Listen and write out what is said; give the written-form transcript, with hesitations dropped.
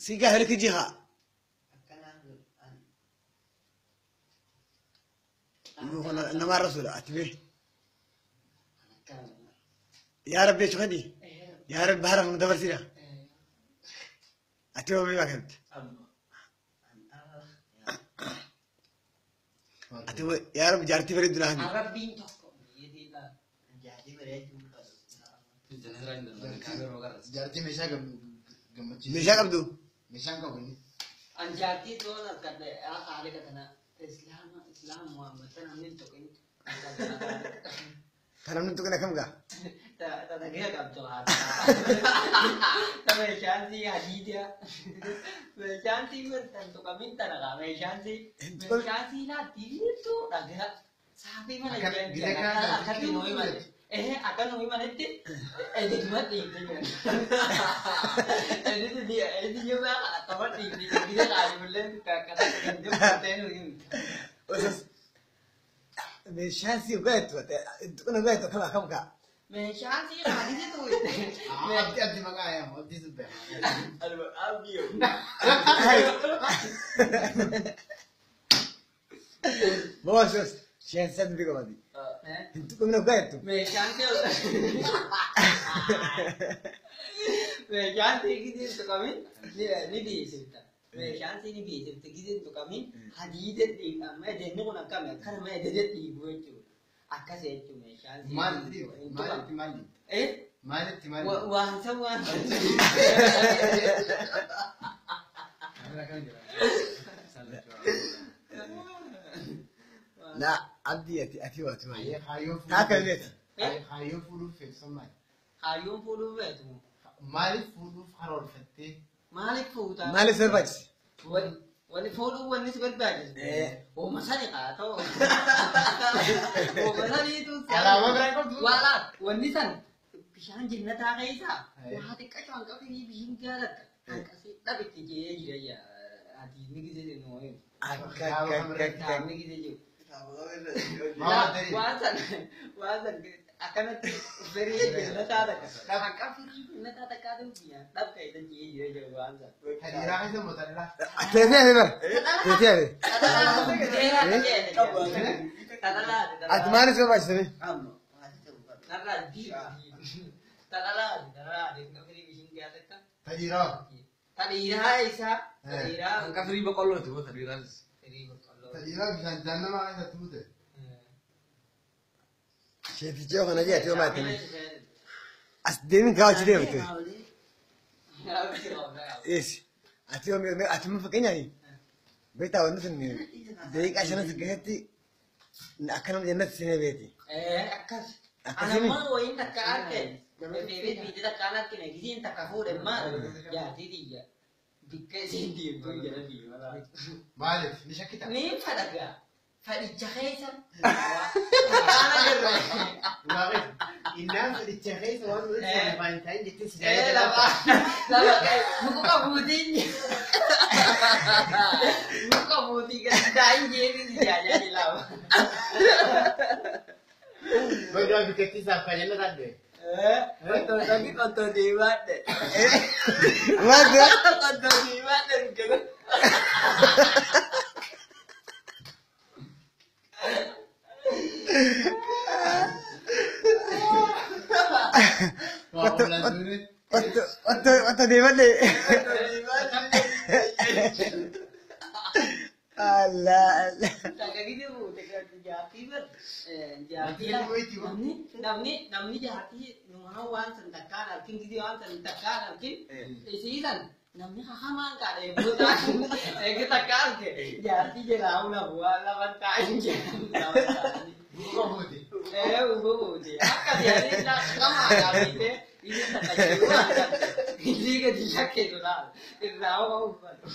Si gaafa likki jiha. Nama rasuula ati bee. Yaa Rabbi jechuun kadi. Yaa Rabbi bahara nu dabarsina. Ati hoo beekaa kamti. Ati yaa Rabbi jaartii bareedduu naa himi. Rabbiin tokko. Jaartii meeshaa gammachiisu. Meeshaa qabdu. Meeshaan qabu inni. An jaartii toon harkadhe haala kana Islaama Islaama Muhammad tan namni hin tuqin. Kan namni tuqin akkam gaa? Ta dhagee qabdu haadha. Ta meeshaan si hadiidiya. Meeshaan si tan tuqamin tana gaa meeshaan si meeshaan si laattiitu dhagaa. Saafii mana jiran akkatti nu himale. Akka nu himaletti edituma dhiibde jiran. Editi editi yoo akkama dhiibde gide qaalimallee akkata hin nu himte. Meeshaan si dhugaatu tuqin dhugaatu akkam akkam gaa? Meeshaan si hadiiditu. Abdi abdi maqaa yaamu abdi subbee. Boos sheen san dubbii qabati. Hin tuqin dhugaatu. Meeshaan si meeshaan si gidin tuqamin ni dhiisifta. Meeshaan si ni dhiisifta gidin tuqamin hadiida dhiibama edenni kun akkami akkanuma edede dhiibu jechuudha. Akkas jechuudha meeshaan si. Maalitti maalitti maalitti? Maalitti maalitti? Waan san waan. La abdii ati ati waati waayee. Kaayyoo Taa kamiiti? Kaayyoo fuudhuuf feetu maali? Kaayyoon fuudhuuf feetu. Maaliif fuudhuuf karoorfattee? Maaliif fuutaa? Maaliif si barbaachise? Wani fuudhuuf wanni si barbaachisu. Uuma sani haa ta'u. Uuma saniitu. Alaabaa biraa qabdu? Walaa wanni san bishaan jannataa keessaa waa xiqqasho hanqafii bishaan jaalatta. Hanqasii dhabitti jee jira ati ni gisee nu himu. Akka akka akka. Ni gisee jiru. Waan san waan san akkanatti firii jannataa takka. Hanqa firii jannataa takkaatu biyya dhabka isa jee jira jiru waan san. Hadiiraa keessa moo tadhalaa? Teessee hafe bara. Teessee hafe. Ati maaliif si barbaachise? Hadiiraa. Hanqa firii boqqollooti moo tadhiiraanis? Hadiiraa bishaan jaannamaa keessatti buute. Sheetichee kana jee ati homaa itti. As deemin kaa achi deemte. Eessi. Ati hoo ati mun fakkeenyaaf beektaa wanti sun daqiiqaa shanan keessatti akka nama jannatti seenee beeti. Akkas. Anammoo wayiin takka arge. Beebee takka an argine gisiin takka fuudhe maal jaartii tiyya. Bikka isiin deemtu jala deema. Maaliif ni shakkita? Ni fadhagaa. Fadhicha keessa. Waan agarre. Innaan fadhicha keessa waan walitti lafaan hin ta'in jettee si Lafa lafa muka buutiin. Muka buutii gadi taa'in jeetii si jaajaa lama. Bagaa bikkattii isaaf kan janna taate. Qottoo dhaqi qottoo deemaadhe. Maal Qottoo deemaadhe bikka. Otto otto deemadhe. Allah Allah. Takka gidi buute jaartii bar jaartii namni namni namni jaartii numaa waan san takkaan harkin gidi waan san takkaan harkin isiisan namni hamaan kaadha eeggotaa eegge takka arge jaartii jalaa una bu'aa lafa taa'in jedhan lafa taa'in. Muka buute. Ugo buute akka jaartii qamaa gaafite inni takka jiru waan isii gadi shakkeetu laal irraa waa uffatu.